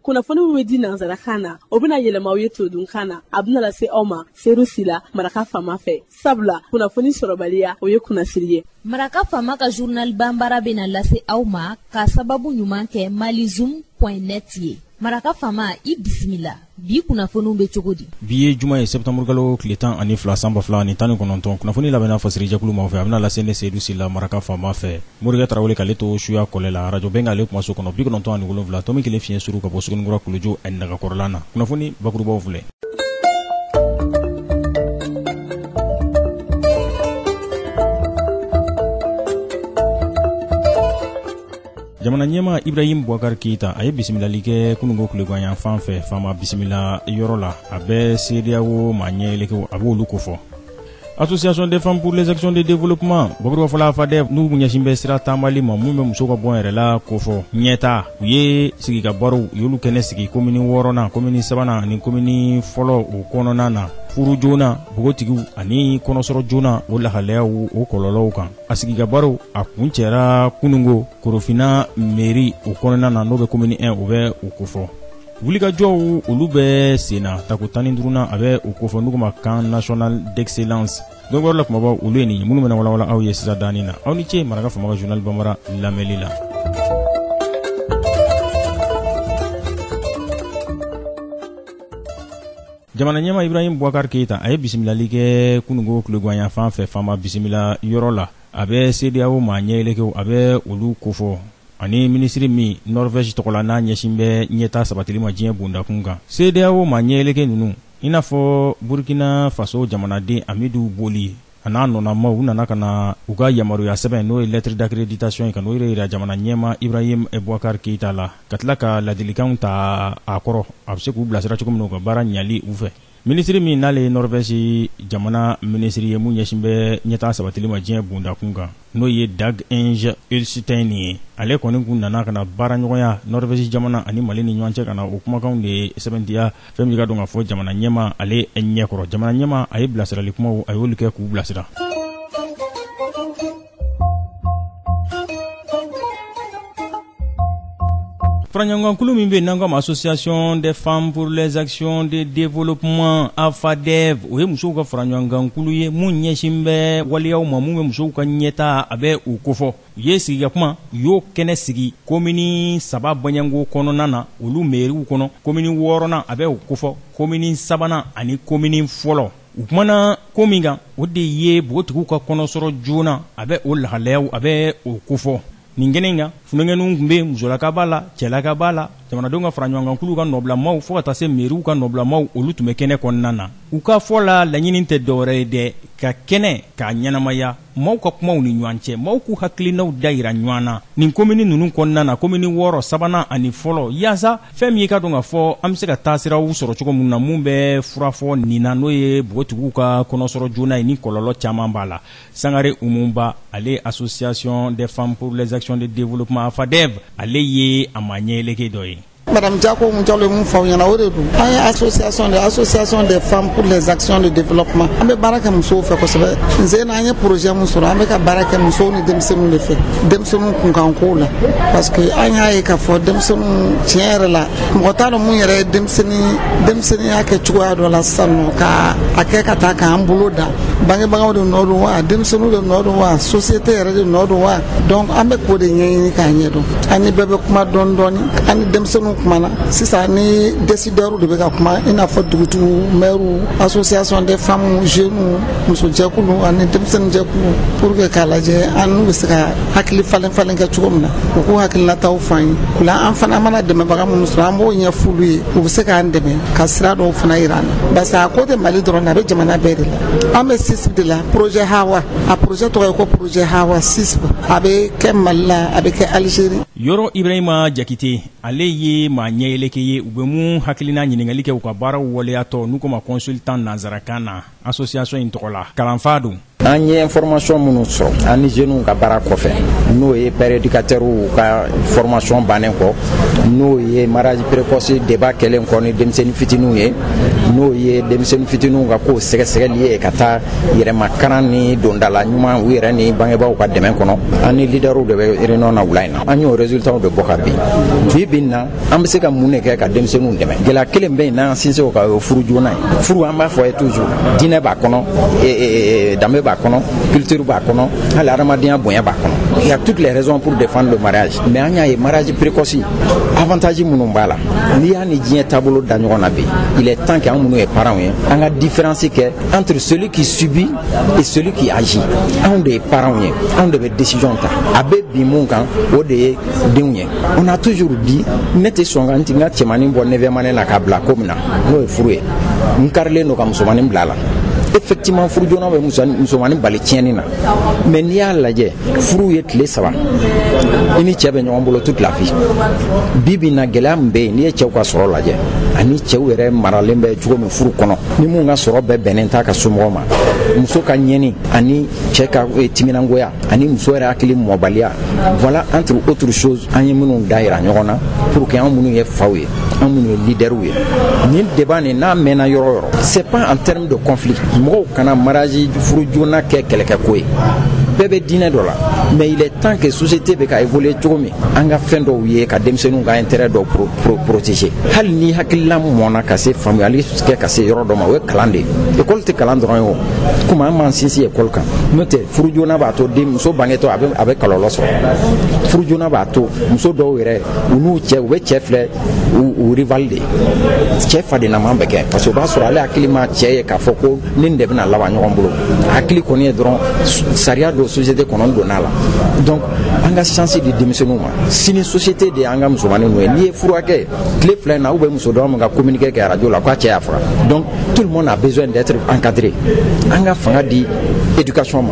Kunnafoni min bɛ di nansarakan na, o bɛna yɛlɛma aw ye todunkan na. A bɛna lase aw ma Seru Sila, Maraka Faama fɛ. Sabula kunnafoni sɔrɔbaliya, o ye kunnasiri ye. Maraka Faama ka journal banbara bɛna lase aw ma k'a sababu ɲuman kɛ malizoom.net ye. Maraka Faama, i bisimila. Bi kunnafoniw bɛ cogo di? Bi ye juma ye, sɛptanburukalo tile 12 san 2019. Kunnafoni labɛnna fasirijɛkulu maaw fɛ, a bɛna lase ne Seyidu Sila, Maraka Faama fɛ. Morikɛ Tarawele k'ale to suya kɔlɛ la, arajo bɛnkan ale kumaso kɔnɔ, 97.1 fiɲɛ suru ka bɔ Suguninkura Kuluju nagakɔrɔla na. Kunnafoni bakurubaw filɛ. Jamana ɲɛmaa Ibrahim Boubacar Keita, a ye bisimilali kɛ kununko tilegan fan fɛ faama bisimila yɔrɔ la. A bɛ CEDEAO maa ɲɛyɛlɛkew, a b'olu kofɔ. Association des femmes pour les actions de développement, bakurubafɔ la AFADEV, n'u ɲɛsin bɛ sira taamali ma mun bɛ musow ka bɔ yɛrɛ la kofɔ ɲɛta, u ye sigika barow, u y'olu kɛnɛ sigi komini wɔɔrɔnan, komini sabanan ani komini fɔlɔ o kɔnɔna na, furu joona npogotigiw ani kɔnɔsɔrɔ joona, o lahalayaw, o kɔlɔlɔw kan. A sigika baro a kuncɛra kunungo Korofina mairie o kɔnɔna na, n'o bɛ komini 1, o bɛ o kofɔ. Wulikajɔw olu bɛ sen na, tako 15nan a bɛ o kofɔ, n'u ma camp national d'excellence. Dɔwɛrɛ la kumabaw olu ye nin ye minnu bɛna walawala aw ye sisan danni na. Aw ni ce Maraka Faama ka journal banbara lamɛnli la. Jamana ɲɛmaa Ibrahim Boubacar Keita, a ye bisimilali kɛ kunungo tilegan fan fɛ faama bisimila yɔrɔ la. A bɛ CEDEAO maa ɲɛyɛlɛkew, a bɛ olu kofɔ, ani minisiri min Norvège tɔgɔ la, n'a ɲɛsin bɛ ɲɛta sabatili ma diɲɛ bondakun kan. CEDEAO maa ɲɛyɛlɛke ninnu, i n'a fɔ Burkina Faso jamanaden Amidu Boli a n'a nɔnamaw, u nana ka na u ka yamaruya sɛbɛn, n'o ye lettre d'accréditation ye, ka n'o yira jamana ɲɛmaa Ibrahim Boubacar Keita la, ka tila ka ladilikanw ta a kɔrɔ, a bɛ se k'u bilasira cogo min na u ka baara ɲali u fɛ. Minisiri min n'ale ye Norvège jamana minisiri ye mun ɲɛsin bɛ ɲɛtaa sabatili ma diɲɛ bondakun kan, n'o ye Dag Inge Ulstein ye, ale kɔni kun nana ka na baaraɲɔgɔnya Norvège jamana ani Mali ni ɲɔgɔn cɛ, ka na o kumakanw de sɛbɛntiya fɛn min ka dɔn ka fɔ jamana ɲɛmaa ale ɲɛkɔrɔ. Jamana ɲɛmaa a ye bilasirali kumaw, a y'olu kɛ k'u bilasira. Faraɲɔgɔnkankulu min bɛ n'an k'a ma Association des femmes pour les actions de développement, AFADEV, o ye musow ka faraɲɔgɔnkankulu ye mun ɲɛsin bɛ waleyaw ma mun bɛ musow ka ɲɛta a bɛ u kofɔ. U ye sigika kuma, u y'o kɛnɛ sigi komini saba bɔɲɛngo kɔnɔna na, olu meriw kɔnɔ, komini wɔɔrɔnan a bɛ o kofɔ, komini sabanan ani komini fɔlɔ. U kumana ko min kan, o de ye npogotigiw ka kɔnɔsɔrɔ joona, a bɛ o lahalayaw, a bɛ o kofɔ. Nin kɛnɛ in kan, funankɛninw tun bɛ yen, musolaka b'a la, cɛlaka b'a la, jamanadenw ka faraɲɔgɔnkankuluw ka nɔbilamaw, fo ka taa se meriw ka nɔbilamaw, olu tun bɛ kɛnɛ kɔnɔna na. U ka fɔ la, laɲini tɛ dɔwɛrɛ ye dɛ, ka kɛnɛ k'a ɲɛnamaya, maaw ka kumaw ni ɲɔgɔn cɛ, maaw k'u hakilinaw dayira ɲɔgɔn na nin komini ninnu kɔnɔna na, komini wɔɔrɔ, sabanan ani fɔlɔ, yaasa fɛn min ye ka dɔn k'a fɔ an bɛ se ka taasiraw sɔrɔ cogo min na mun bɛ fura fɔ nin na, n'o ye npogotigiw ka kɔnɔsɔrɔ joona ye, ni kɔlɔlɔ caman b'a la. Sangare Umuba, ale Association des femmes pour les actions de développement, AFADEV, ale ye a maa ɲɛyɛlɛke dɔ ye. Madame Diako Jalo ye mun fɔ aw ɲɛna, o de don. An ye association de association des femmes pour les actions de développement. An bɛ baara kɛ musow fɛ kosɛbɛ. N sen na, an ye projet mun sɔrɔ, an bɛ ka baara kɛ musow ni denmisɛnninw de fɛ, denmisɛnninw kunkankow la, parce que an y'a ye k'a fɔ denmisɛnninw, tiɲɛ yɛrɛ la, mɔgɔ t'a dɔn mun yɛrɛ ye denmisɛnnin denmisɛnninya kɛ cogoya dɔ la sisan nɔ, ka a kɛ ka taa k'an bolo da. Bangebagaw de nɔ don wa, denmisɛnninw de nɔ don wa, société yɛrɛ de nɔ don wa? Donc an bɛ k'o de ɲɛɲini k'a ɲɛdɔn. An ni bɛɛ bɛ kuma dɔɔni dɔɔni, an ni denmisɛnninw kumana sisan, ni décideurs de bɛ ka kuma, i n'a fɔ dugutigiw, maires, association des femmes, jeunes, musojɛkulu ani denmisɛnninjɛkulu, pour que k'a lajɛ an n'u bɛ se ka hakili falen falen kɛ cogo min na, u k'u hakilinataw fɔ an ye. O la, an fana mana dɛmɛbaga minnu sɔrɔ, an b'o ɲɛf'olu ye, u bɛ se k'an dɛmɛ ka sira dɔw fana yira an na, parce que a ko tɛ Mali dɔrɔn na, a bɛ jamana bɛɛ de la. An bɛ SISP de la, projet Hawa, a projet tɔgɔ ye ko projet Hawa SISP. A bɛ kɛ Mali la, a bɛ kɛ Algérie. Yɔrɔ Ibrahima Jakite, ale ye maa ɲɛyɛlɛke ye, u bɛ mun hakilina ɲininkali kɛ u ka baaraw waleyatɔ, n'u ko ma consultant nansarakan na, association in tɔgɔ la, kalanfa don. An ye information minnu sɔrɔ an ni jeunes ka baara kɔfɛ, n'o ye père éducateur ka formation bannen kɔ, n'o ye mariage précoce débat kɛlen kɔ ni denmisɛnnin fitininw ye, n'o ye denmisɛnnin fitininw ka kow sɛgɛsɛgɛli ye ka taa yɛrɛmakaran ni dondala ɲuman u yɛrɛ ni bangebaaw ka dɛmɛ kɔnɔ, an ni leaderw de bɛ réunion na wula in na. An y'o résultats de bɔ ka bin. Bi bi in na, an bɛ se ka mun de kɛ ka denmisɛnninw dɛmɛ? Gɛlɛya kelen bɛ yen n'an sinsin o kan, o ye furu joona ye. Furu, an b'a fɔ ye toujours, diinɛ b'a kɔnɔ, danbe b'a kɔnɔ, culture b'a kɔnɔ, hali adamadenya bonya b'a kɔnɔ. Il y a toutes les raisons pour défendre le mariage, mais an y'a ye mariage précoce, avantage minnu b'a la, n'i y'a ni diɲɛ taabolo da ɲɔgɔn na bi, il est temps que an minnu ye parents ye, an ka différence kɛ entre celui qui subit et celui qui agit. Anw de ye parents ye, anw de bɛ décision ta. A bɛ bin mun kan, o de ye denw ye. On a toujours dit, ne tɛ sɔn ka n ka cɛmanin bɔ neuvième année na k'a bila ko min na, n'o ye furu ye, n karilen don ka musomanin bila a la. Effectivement, furu joona bɛ musomanin bali tiɲɛni na, mais n'i y'a lajɛ, furu ye tile 3, i ni cɛ bɛ ɲɔgɔn bolo toute la vie. Bi bi in na, gɛlɛya min bɛ yen, n'i ye cɛw ka sɔrɔ lajɛ ani cɛw yɛrɛ maralen bɛ cogo min furu kɔnɔ, ni mun ka sɔrɔ bɛɛ bɛnnen t'a ka somɔgɔw ma, muso ka ɲɛni ani cɛ ka timinangoya ani muso yɛrɛ hakili mɔbaliya, voilà, entre autres choses, an ye minnu da yira ɲɔgɔn na pour que an minnu ye faw ye, an minnu ye leaderw ye, nin débat nin n'a mɛnna yɔrɔ o yɔrɔ, c'est pas en termes de conflit. Mɔgɔw kana mariage furu joona kɛ kɛlɛkɛko ye. Bɛɛ bɛ diinɛ dɔ la, mais il est temps que société bɛ ka évoluer cogo min, an ka fɛn dɔw ye ka denmisɛnninw ka intérêt dɔw protéger. Hali ni hakilila mɔnna ka se faamuyali kɛ ka se yɔrɔ dɔ ma, o ye kalan de ye. École tɛ kalan dɔrɔn ye o, komi an m'an sinsin école kan. N'o tɛ, furu joona b'a to den muso bangetɔ a bɛ kɔlɔlɔ sɔrɔ. Furu joona b'a to muso dɔw yɛrɛ, u n'u cɛ, u bɛ cɛ filɛ u rival de ye, cɛ fadenama bɛ kɛ, parce que o b'a sɔrɔ ale hakili ma cɛ ye k'a fɔ ko ni nin de bɛna laban ɲɔgɔn bolo. Hakili kɔni ye dɔrɔn sariya don société kɔnɔ, n donna a la. Donc an ka chance di denmisɛnninw ma. Sini société de y'an ka musomanin ninnu ye. N'i ye furakɛ tile 2 in na, ou bɛ muso dɔ min ka communiqué kɛ radio la k'a cɛ y'a faga. Donc tout le monde a besoin d'être encadré. An ka fanga di éducation ma,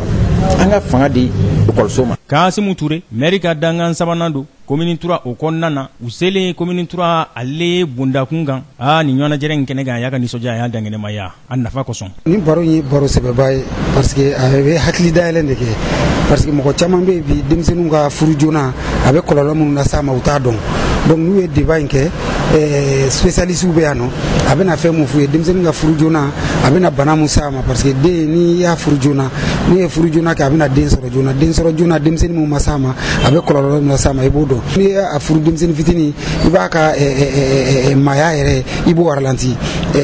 an ka fanga di ekɔliso ma. Kasimu Ture, mɛri ka dankan sabanan don commune 3 o kɔnɔna na. U selen commune 3 ale bondakun kan, aa, nin ɲɔgɔnnajɛrɛ in kɛnɛ kan, a y'a ka nisɔndiya, a y'a dankɛnɛmaya a nafa kosɔn. Nin baro in ye baro sɛbɛba ye, parce que a bɛ hakili dayɛlɛn de kɛ, parce que mɔgɔ caman bɛ yen bi, denmisɛnninw ka furu joona a bɛ kɔlɔlɔ minnu las'a ma, u t'a dɔn. Donc n'u ye débat in kɛ, spécialistes bɛ yan nɔ, a bɛna fɛn mun f'u ye denmisɛnnin ka furu joona a bɛna bana mun s'a ma, parce que den, n'i y'a furu joona, n'i ye furu joona kɛ, a bɛna den sɔrɔ joona. Den sɔrɔ joona, denmisɛnnin mun ma s'a ma, a bɛ kɔlɔlɔ min las'a ma, i b'o dɔn. N'i y'a furu denmisɛnnin fitinin, i b'a ka maaya yɛrɛ, i b'o ralenti.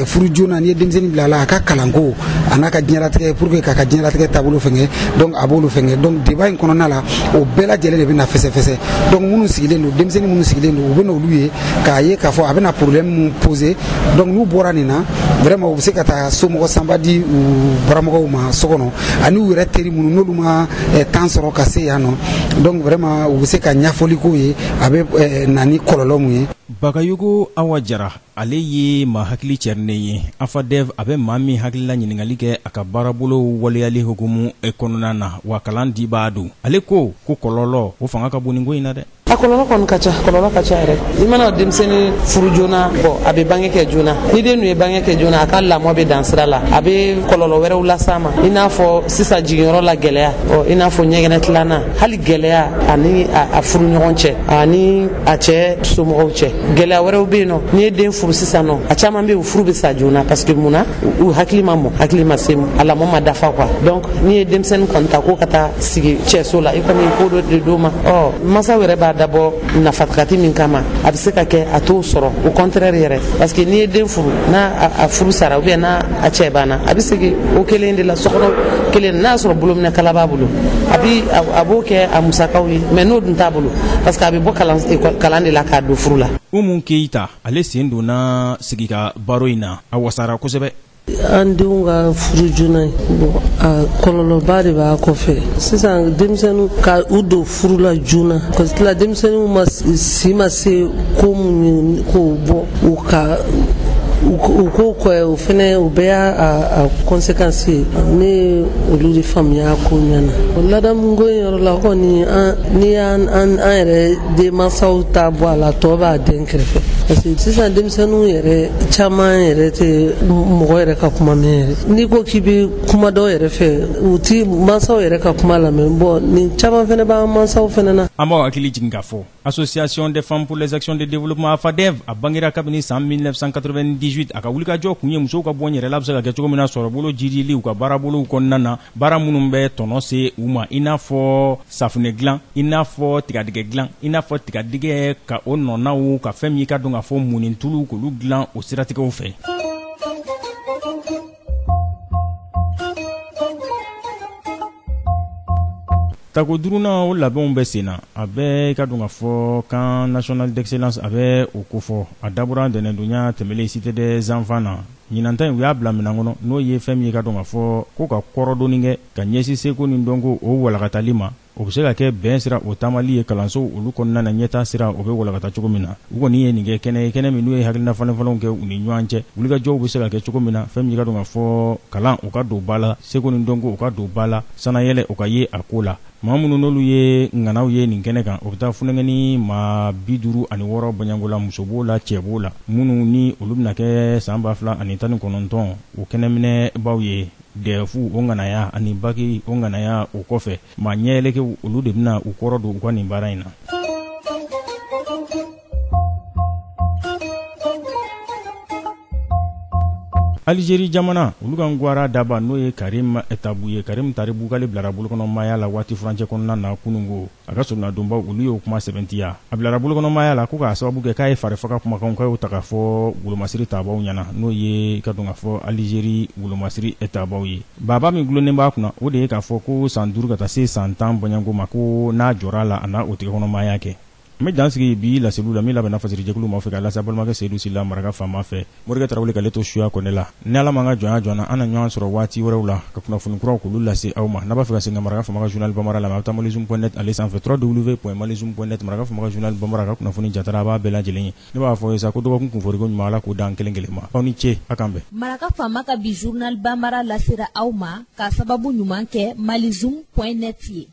Furu joona, n'i ye denmisɛnnin bila a la, a ka kalanko a n'a ka diɲɛlatigɛ, pour que k'a ka diɲɛlatigɛ taabolo fɛngɛ, donc a b'olu fɛngɛ. Donc débat in kɔnɔna la, o bɛɛ lajɛlen de bɛna fɛsɛfɛsɛ. Donc minnu sigilen don, denmisɛnnin minnu sigilen don, u bɛ n'olu ye k'a ye k'a fɔ a bɛna problème mun poser. Donc n'u bɔra nin na, vraiment u bɛ se ka taa somɔgɔ sanba di u baramɔgɔw ma so kɔnɔ, ani u yɛrɛ teri minnu n'olu ma temps sɔrɔ ka se yan nɔ. Donc vraiment u bɛ se ka ɲɛfɔli k'u ye a bɛ na ni kɔlɔlɔ mun ye. Bagayogo Awa Jara, ale ye maa hakili cɛrinen ye AFADEV, a bɛ maa min hakilila ɲininkali kɛ a ka baarabolo waleyali hukumu kɔnɔna na, wa kalan dibaa don. Ale ko ko kɔlɔlɔ o fanga ka bon nin ko in na dɛ. A kɔlɔlɔ kɔni ka ca, kɔlɔlɔ ka ca yɛrɛ. I mana denmisɛnnin furu joona, bɔn, a bɛ bange kɛ joona. Ni den dun ye bange kɛ joona, a ka lamɔ bɛ dan sira la, a bɛ kɔlɔlɔ wɛrɛw las'a ma, i n'a fɔ sisan jiginyɔrɔ la gɛlɛya, ɔ, i n'a fɔ ɲɛgɛnɛ tilanna hali gɛlɛya, ani a furu ɲɔgɔn cɛ, ani a cɛ somɔgɔw cɛ. Gɛlɛya wɛrɛw bɛ yen nɔ. N'i ye den furu sisan nɔ, a caman bɛ yen, u furu bɛ sa joona, parce que mun na? U hakili ma mɔ, hakili ma se, a lamɔ ma dafa quoi. Donc n'i ye denmisɛnnin kɔni ta ko ka taa sigi cɛso la, i kɔni ko dɔ de d'o ma, ɔ, masaw yɛrɛ b'a dabɔ nafakati min kama, a bɛ se ka kɛ a t'o sɔrɔ, au contraire yɛrɛ, parce que n'i ye den furu, n'a a furu sara ou bien n'a a cɛ banna, a bɛ segin o kelen de la sokɔnɔ kelen. N'a y'a sɔrɔ bolominɛ kala b'a bolo, a bi a b'o kɛ a musakaw ye, mais n'o dun t'a bolo, parce que a bɛ bɔ kalan de la k'a don furu la. Umu Keyita, ale sen donna sigi ka baro in na, a wasara kosɛbɛ. An denw ka furu joona ye, bon, a kɔlɔlɔba de b'a kɔfɛ. Sisan denmisɛnninw ka u don furu la joona, parce que denmisɛnninw ma si ma se ko mun ye k'o bɔ u ka U ko kɔ o fɛnɛ, o bɛɛ y'a a conséquence ye. Ne ye olu de faamuya ko ɲɛna. O ladamuko in yɔrɔ la kɔni, n'i y'an an yɛrɛ denmansaw ta bɔ a la, tɔ b'a den kɛrɛfɛ, parce que sisan denmisɛnninw yɛrɛ caman yɛrɛ tɛ mɔgɔ yɛrɛ ka kuma mɛn yɛrɛ. N'i ko k'i bɛ kuma dɔw yɛrɛ fɛ, u ti mansaw yɛrɛ ka kuma lamɛn. Bon, nin caman fɛnɛ b'an mansaw fɛnɛ na. An b'aw hakili jigin k'a fɔ Association des femmes pour les actions de développement, AFADEV, a bangera kabini san 1998. A ka wulikajɔ kun ye musow ka bɔ yɛrɛ la bɛ se ka kɛ cogo min na, sɔrɔbolo jidili u ka baarabolow kɔnɔna na, baara minnu bɛ tɔnɔ se u ma, i n'a fɔ safunɛ dilan, i n'a fɔ tigadɛgɛ dilan, i n'a fɔ tigadɛgɛ ka o nɔnaw ka fɛn min ka dɔn k'a fɔ munni tulu k'olu dilan o siratigɛw fɛ. Tako duurunan, o labɛnw bɛ sen na. A bɛ ka dɔn ka fɔ camp national d'excellence, a bɛ o kofɔ. A dabɔra ntɛnɛndonya tɛmɛlen Cité des enfants na. Ɲinanta in, u y'a bila minɛn kɔnɔ, n'o ye fɛn min ye ka dɔn ka fɔ ko ka kɔrɔdonni kɛ ka ɲɛsin seko ni dɔnko o walakatali ma. O bɛ se ka kɛ bɛn sira o taamali ye kalansow olu kɔnɔna na, ɲɛta sira o bɛ walakata cogo min na. U kɔni ye nin kɛ kɛnɛ ye, kɛnɛ min n'u ye hakilina falenfalenw kɛ u ni ɲɔgɔn cɛ, wulikajɔw bɛ se ka kɛ cogo min na, fɛn min ka dɔn ka fɔ kalan o ka don ba la, seko ni dɔnko o ka don ba la, sanayɛlɛ o ka ye a ko la. Maa minnu n'olu ye ŋanaw ye nin kɛnɛ kan, o bɛ taa funankɛni maa 56 bɔɲɔgɔnko la, muso b'o la, cɛ b'o la, minnu ni olu bɛna kɛ san 2019 o kɛnɛminɛbaw ye. DEF o ŋanaya ani bac o ŋanaya, o kɔfɛ maa ɲɛyɛlɛkɛw, olu de bɛna u kɔrɔ don u ka nin baara in na. Alizeri jamana, olu ka gwara daba, n'o ye Karim Tabu ye, Karim Taribu, k'ale bilara bolokɔnɔmaaya la waati furancɛ kɔnɔna na kunungo. A ka solonadonbaw, olu y'o kuma sɛbɛntiya. A bilara bolokɔnɔmaaya la ko k'a sababu kɛ k'a ye farifaga kumakanw k'a y'o ta k'a fɔ wolomasiri tabaw ɲɛna, n'o ye ka dɔn k'a fɔ Alizeri wolomasiri tabaw ye. Baba min gulonnen b'a kunna, o de ye k'a fɔ ko san 5 ka taa se san 10 bɔɲɔgɔnko ma, ko n'a jɔra a la, a n'a o tigɛkɔnɔmaaya kɛ. N bɛ dan sigi bi laseliw la min labɛnna fasirijɛkulu ma fɛ ka lase balimakɛ Seyidu Sila Maraka faama fɛ, Morikɛ Tarawele k'ale to suya kɔnɛ la. Ni Ala m'an ka jɔnya jɔ an na, an na ɲɔgɔn sɔrɔ waati wɛrɛw la ka kunnafoni kuraw k'olu lase aw ma. N'a b'a fɛ ka segin ka Maraka faama ka journal bambara lamɛn, a bɛ taa malizoom.net ale sanfɛ, www.malizoom.net. Maraka faama ka journal bambara ka kunnafoni jatara, a b'a bɛɛ lajɛlen ye. Ne b'a fɔ ye sa ko dɔgɔkun kunforiko ɲuman, Ala k'o d'an kelen kelen ma. Aw ni ce, a k'an bɛn. Maraka faama ka bi journal bambara lasera aw ma k'a sababu ɲuman kɛ malizoom.net ye.